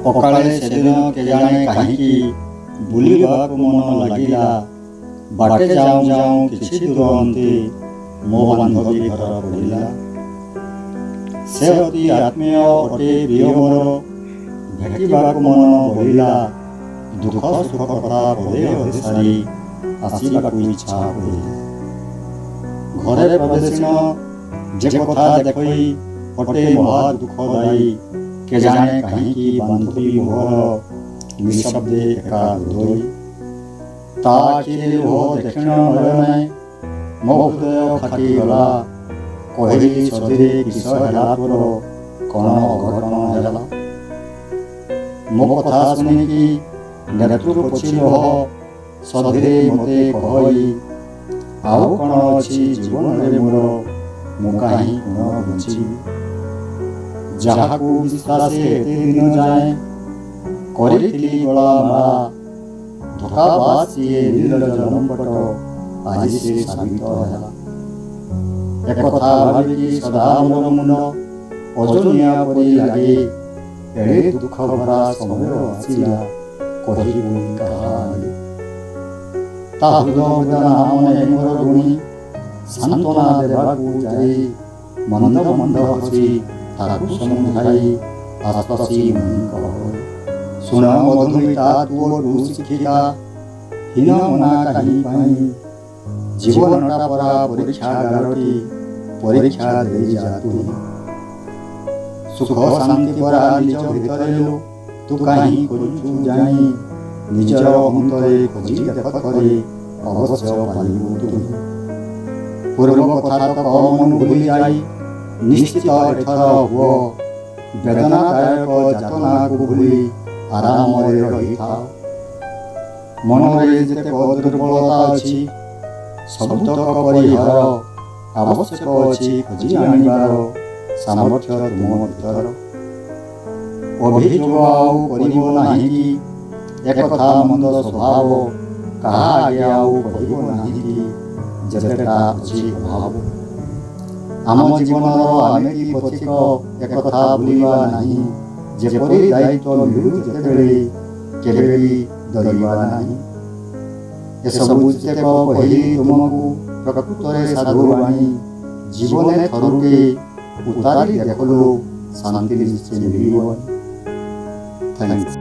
ଅକାଳେ ସେଦିନ କେଜାଣେ କାହିଁକି ବୁଲିବାକୁ ମନ ଲାଗିଲା। ବାଟେ ଯାଉଁ ଯାଉଁ କିଛି ଦୂର ଅନ୍ତେ ମୋ ବାନ୍ଧବୀ ଘର ପଡ଼ିଲା। ସେ ଅତି ଆତ୍ମୀୟ ଅଟେ ପ୍ରିୟ ମୋର, ଭେଟିବାକୁ ମନ ବଳିଲା। ଦୁଃଖ ସୁଖ କଥା ପଦେ ଅଧେ ସାରି ଆସିବାକୁ ଇଚ୍ଛା ପଡ଼ିଲା। ଘରେ ପ୍ରବେଶିଣ ଯେ କଥା ଦେଖଇ ଅଟେ ମହା ଦୁଃଖଦାୟୀ। କେଜାଣେ କାହିଁକି ବାନ୍ଧବୀ ମୋହର ନିଶବ୍ଦେ ଏକା ହୃଦୟ। ତା ଆଖିରେ ଲୁହ ଦେଖିଣ ନୟନେ ମୋ ହୃଦୟ ଫାଟିଗଲା। କହିଲି, ସଧୀରେ, କିସ ହେଲା ତୋର, କ'ଣ ଅଘଟଣ ହେଲା? ମୋ କଥା ଶୁଣିକି ନେତ୍ରୁ ପୋଛି ଲୁହ ସଧୀରେ ମୋତେ କହଇ, ଆଉ କ'ଣ ଅଛି ଜୀବନରେ ମୋର, ମୁଁ କାହିଁ ପୁନଃ ବଞ୍ଚିବି? ଯାହାକୁ ବିଶ୍ୱାସେ ଏତେ ଦିନ ଯାଏଁ କରିଥିଲି ଗଳା ମାଳା, ଧୋକାବାଜ ସିଏ, ନିର୍ଲଜ, ଲମ୍ପଟ, ଆଜି ସେ ସାବିତ ହେଲା। ଏକଥା ଭାବିକି ସଦା ମୋର ମୁଣ୍ଡ ଓଜନିଆ ପରି ଲାଗେ। ଏଡ଼େ ଦୁଃଖ ଭରା ସମୟ ଆସିଲା, କହିବି କାହା ଆଗେ? ତା ହୃଦୟ ବେଦନା ମନେ ମୋର ଋଣୀ, ସାନ୍ତ୍ୱନା ଦେବାକୁ ଯାଇ ମନ୍ଦ ମନ୍ଦ ହସି ତାକୁ ସମୁଝାଇ ଆଶ୍ୱାସୀ ମୁହିଁ କହ, ଶୁଣ ମଧୁମିତା, ତୁ ଶିକ୍ଷିତା, ହୀନ ମନା କାହିଁ ପାଇଁ? ଜୀବନଟା ପରା ପରୀକ୍ଷାଗାରଟି, ପରୀକ୍ଷା ଦେଇ ଯା ତୁହି। ସୁଖ ଶାନ୍ତି ପରା ନିଜ ଭିତରେ ଲୋ, ତୁ କାହିଁ ଖୋଜୁଛୁ ଯାଇ? ନିଜର ଅନ୍ତରେ ଖୋଜି ଦେଖ ଥରେ, ଅବଶ୍ୟ ପାଇବୁ ତୁହି। ପୂର୍ବ କଥା ତକ ମନୁ ଭୁଲି ଯାଇ ନିଶ୍ଚିତ ଏଥର ହୁଅ। ବେଦନାଦାୟକ ଯାତନାକୁ ଭୁଲି ଆରାମରେ ରହିଥାଅ। ମନରେ ଯେତେକ ଦୁର୍ବଳତା ଅଛି, ସବୁତକ ପରିହର। ଆବଶ୍ୟକ ଅଛି ଖୋଜି ଆଣିବାର ସାମର୍ଥ୍ୟ ତୁମ ଭିତର। ଅଭିଯୋଗ ଆଉ କରିବ ନାହିଁ କି ଏକଥା ମନ୍ଦ ସ୍ୱଭାବ, କାହା ଆଗେ ଆଉ କହିବ ନାହିଁ କି ଯେତେଟା ଅଛି ଅଭାବ। ଆମ ଜୀବନର ଆମେ କି ପଥିକ, ଏକଥା ଭୁଲିବା ନାହିଁ। ଯେପରି ଦାୟିତ୍ୱ ମିଳୁ ଯେତେବେଳେ, କେବେ ବି ଡରିବା ନାହିଁ। ଏସବୁ ଯେତେକ କହିଲି ତୁମକୁ ପ୍ରକୃତରେ ସାଧୁ ବାଣୀ। ଜୀବନେ ଥରୁଟେ ଉତାରି ଦେଖଲୋ, ଶାନ୍ତି ନିଶ୍ଚୟ ମିଳିବନି। Thanks.